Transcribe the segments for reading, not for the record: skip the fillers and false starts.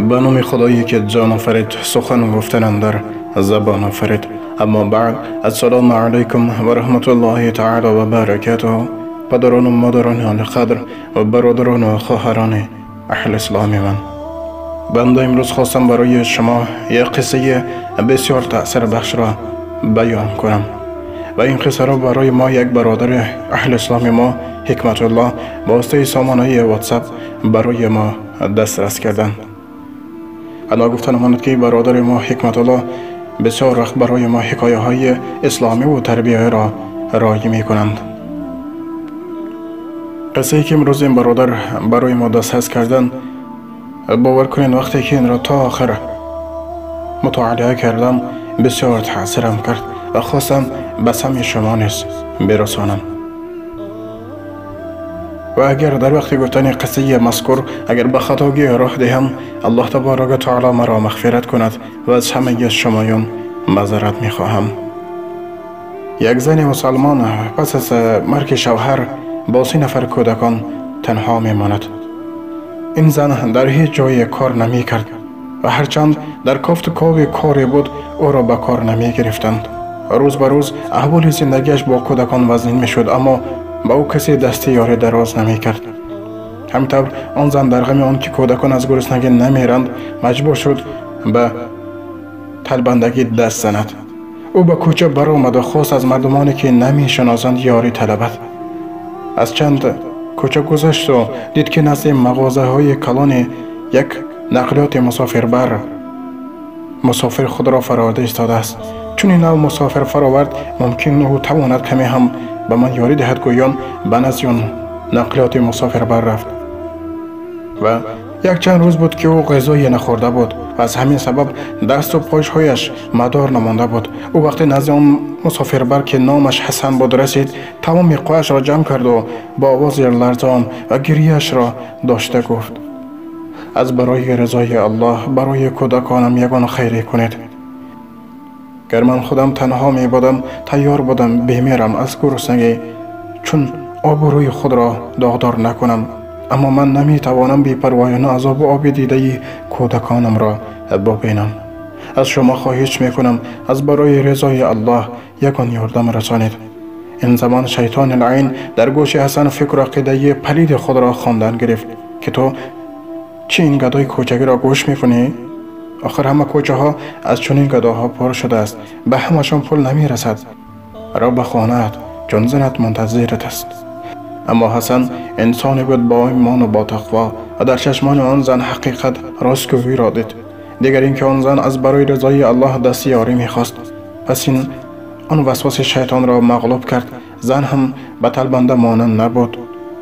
به نام خدایی که جان آفرید، سخن گفتن در زبان آفرید. اما بعد، السلام علیکم و رحمت الله تعالی و برکاته. پدران و مادران عالی قدر و برادران و خواهران اهل اسلام من، بنده امروز خواستم برای شما یک قصه بسیار تأثیر بخش را بیان کنم و این قصه را برای ما یک برادر اهل اسلام ما حکمت الله با واسطه سامانه واتساپ برای ما دسترس کردند. انا گفتن امانت که برادر ما حکمت الله بسیار وقت برای ما حکایه های اسلامی و تربیه را رای می کنند. قصه ای که امروز این برادر برای ما دسترس کردن، باور کنین وقتی که این را تا آخر مطالعه کردم بسیار تاثیرم کرد و خواستم به سمع شما نیز برسانم. و اگر در وقت گفتن قصه مذکور اگر به خطاگی راه دهم، الله تبارک و تعالی مرا مغفرت کند و از همه شمایان معذرت میخواهم. یک زن مسلمان پس از مرگ شوهر با 3 نفر کودکان تنها میماند. این زن در هیچ جای کار نمی کرد و هرچند در کافت کاو کاری بود او را به کار نمی گرفتند. روز به روز احوال زندگیش با کودکان وزنین می شد، اما با او کسی دست یاری دراز نمی کرد. همینطور آن زن در غم آن که کودکان از گرسنگی نمیرند مجبور شد به تلبندگی دست زند. او به کوچه برآمد و خواست از مردمانی که نمی شناسند یاری طلبد. از چند کوچه گذشت و دید که نزد مغازه های کلان یک نقلیات مسافربر مسافر خود را فراورده ایستاده است. چون این نوع مسافر فراورد ممکن او تواند کمی هم به من یاری دهد، گویان به نزد آن نقلیات مسافربر رفت و یک چند روز بود که او غذای نخورده بود و از همین سبب دست و پایش‌هایش مدار نمانده بود. او وقتی نزد آن مسافربر که نامش حسن بود رسید، تمام قوه‌اش را جمع کرد و با آواز لرزان و گریه‌اش را داشته گفت: از برای رضای الله برای کودکانم یگان خیری کنید. گر من خودم تنها می بودم تیار بودم بمیرم از گرسنگی، چون آبروی خود را داغدار نکنم، اما من نمی توانم بی پروایانه عذاب آب دیده کودکانم را ببینم. از شما خواهش می کنم از برای رضای الله یگان یاردم رسانید. این زمان شیطان لعین در گوش حسن فکر و عقیده پلید خود را خواندن گرفت که تو چی این گدای کوچکی را گوش میکنی؟ آخر همه کوچه ها از چنین گداها پر شده است، به همشان پول نمی رسد. را به خانه‌ات چون زنت منتظرت است. اما حسن انسانی بود با ایمان و با تقوا و در چشمان آن زن حقیقت راستگویی را دید. دیگر اینکه آن زن از برای رضای الله دست یاری میخواست، پس این آن وسواس شیطان را مغلوب کرد. زن هم به تلبنده مانند نبود.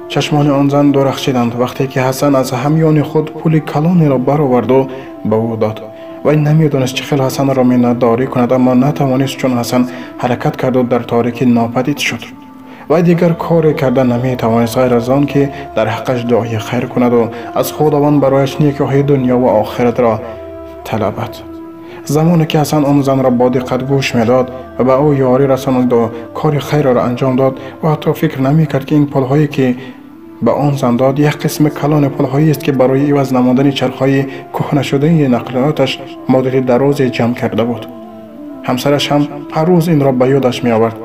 چشمان آن زن درخشیدند وقتی که حسن از همیان خود پول کلانی را برآورد و به او داد. وی نمیدانست چه خیل حسن را منتداری کند، اما نتوانست، چون حسن حرکت کرد و در تاریکی ناپدید شد. وی دیگر کاری کرده نمیتوانست غیر از آن که در حقش دعای خیر کند و از خداوند برایش نیکی‌های دنیا و آخرت را طلبد. زمانی که حسن آن زن را با دقت گوش میداد و به او یاری رساند و کار خیر را انجام داد، و حتی فکر نمیکرد که این پولهایی که به آن زن داد یک قسم کلان پولهایی است که برای عوض نمودن چرخهای کهنه شده نقلیاتش مدتی دراز جمع کرده بود. همسرش هم هر روز این را به یادش می آورد.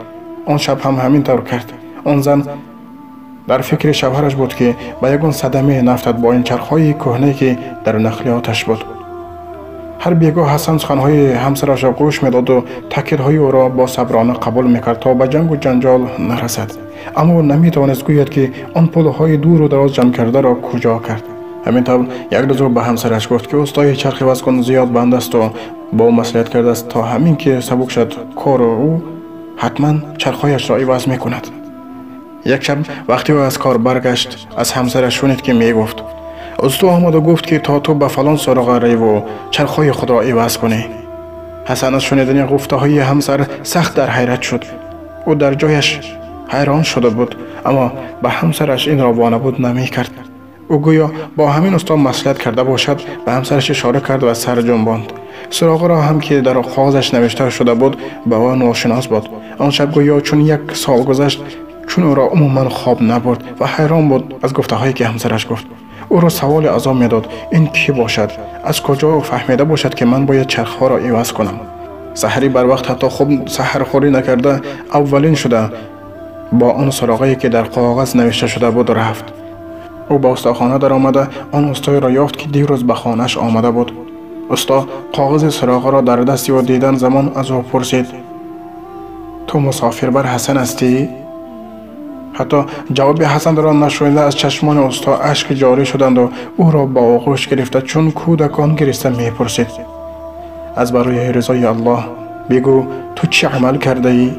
آن شب هم همین طور کرد. آن زن در فکر شوهرش بود که به یگان صدمه نفتد با این چرخهای کهنه که در نقلیاتش بود. هر بیگاه حسن سخنهای همسرش را گوش میداد و تاکیدهای او را با صبرانه قبول میکرد تا به جنگ و جنجال نرسد. اما او نمیتوانست گوید که آن پولهای دور و دراز جمع کرده را کجا کرد. همینطور یک روز به همسرش گفت که استای چرخ عوض کن زیاد بند است و با او مصلحت کرده است تا همین که سبک شد کار او حتما چرخهایش را عوض میکند. یک شب وقتی او از کار برگشت از همسرش شنید که میگفت: استا آمد و گفت که تا تو به فلان سراغ روی و چرخهای خود را عوض کنی. حسن از شنیدن گفته های همسر سخت در حیرت شد. او در جایش حیران شده بود، اما به همسرش این را وانمود نمی کرد. او گویا با همین استا مصلحت کرده باشد به همسرش اشاره کرد و سر جنباند. سراغ را هم که در کاغذش نوشته شده بود به او ناشناس بود. آن شب گویا چون یک سال گذشت، چون او را عموما خواب نبرد و حیران بود از گفته هایی که همسرش گفت. ӯро саволи азоб медод: ин кӣ бошад? Аз куҷо фаҳмида бошад, ки ман бояд чархҳоро иваз кунам? Саҳарӣ барвақт ҳатто хуб саҳархӯрӣ накарда аввалин шуда бо он суроғае ки дар коғаз навишта шуда буд рафт. Ӯ ба устохона даромада он устоеро ёфт, ки дирӯз ба хонааш омада буд. Усто коғази суроғаро дар дасти ӯ дидан замон аз ӯ пурсид: ту мусофирбар Ҳасан ҳастӣ? Ҳатто ҷавоби Ҳасанро нашунида аз чашмони усто ашк ҷорӣ шуданду ӯро ба оғӯш гирифта чун кӯдакон гириста мепурсид: аз барои ризои Аллоҳ бигӯ, ту чӣ амал кардаӣ?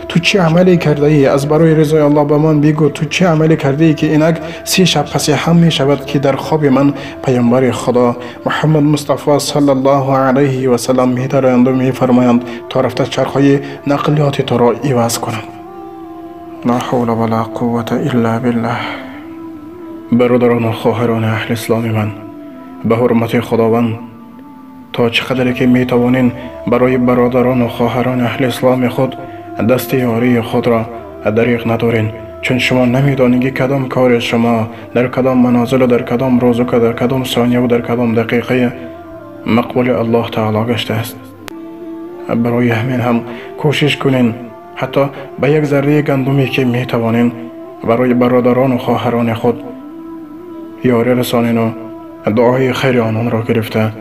Ту чӣ амале кардаӣ? Аз барои ризои Аллоҳ ба ман бигӯ, ту чӣ амале кардаӣ, ки инак 30 шаб паси ҳам мешавад, ки дар хоби ман паёмбари Худо Муҳаммад Мустафо саллаллоҳу алайҳи васаллам медароянду мефармоянд то рафта чархҳои нақлиёти туро иваз кунам. Ла ҳавла вала қуввата илла биллаҳ. Бародарону хоҳарони аҳли исломи ман, ба ҳурмати Худованд то чӣ қадре ки метавонед барои бародарону хоҳарони аҳли исломи худ дасти ёрии худро дариғ надоред, чун шумо намедонед, ки кадом кори шумо дар кадом манозилу дар кадом рӯзу дар кадом сонияву дар кадом дақиқаи мақбули Аллоҳ таоло гаштааст. Барои ҳамин ҳам кӯшиш кунед ҳатто ба як зарраи гандуме ки метавонед барои бародарону хоҳарони худ ёрӣ расонену дуои хайри ононро гирифта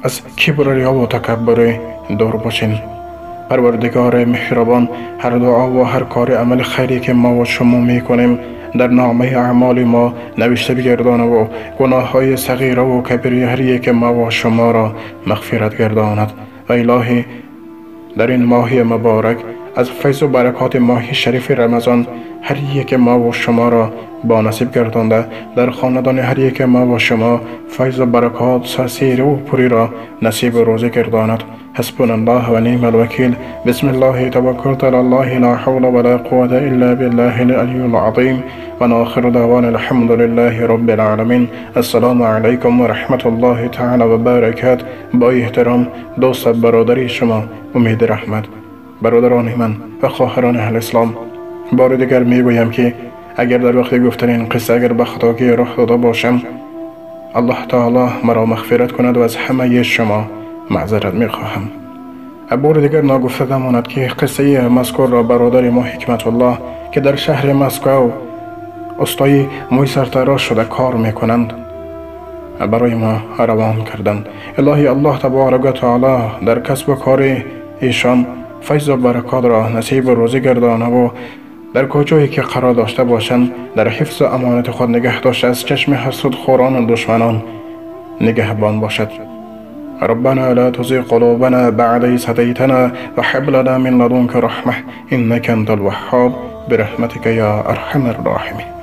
аз кибру риёву такаббуре дур бошед. Парвардигори меҳрубон ҳар дуо ва ҳар кори амали хайре ки мо ва шумо мекунем дар номаи аъмоли мо навишта бигардонаву гуноҳҳои сағираву кабири ҳар яке мо ва шуморо мағфират гардонад. Ва илоҳӣ дар ин моҳи муборак аз файзу баракоти моҳи шарифи Рамазон ҳар яке мо ва шуморо бо насиб гардонда дар хонадони ҳар яке мо ва шумо файзу баракот сарсиру пуриро насибу рӯзӣ гардонад. حسبنا الله ونعم الوكيل. بسم الله توكلت على الله لا حول ولا قوة إلا بالله العلي العظيم. ونآخر دعوانا الحمد لله رب العالمين. السلام عليكم ورحمة الله تعالى وبركاته. با احترام دوست برادری شما امید رحمت. برادران من و خواهران اهل اسلام، بار دیگر میگویم که اگر در وقت گفتن این قصه اگر به خطاگی راه داده باشم، الله تعالی مرا مغفرت کند و از همه شما معذرت میخواهم. بار دیگر ناگفته نماند که قصه مذکور را برادر ما حکمت الله که در شهر مسکو استای موی سرتراش شده کار میکنند برای ما روان کردند. الهی الله تبارک و تعالی در کسب و کار ایشان فیض و برکات را نصیب و روزی گردانه و در کجایی که قرار داشته باشند در حفظ و امانت خود نگه داشته از چشم حسود خوران و دشمنان نگهبان باشد. ربنا لا تزغ قلوبنا بعد إذ هديتنا وهب لنا من لدنك رحمة إنك أنت الوهاب برحمتك يا أرحم الراحمين.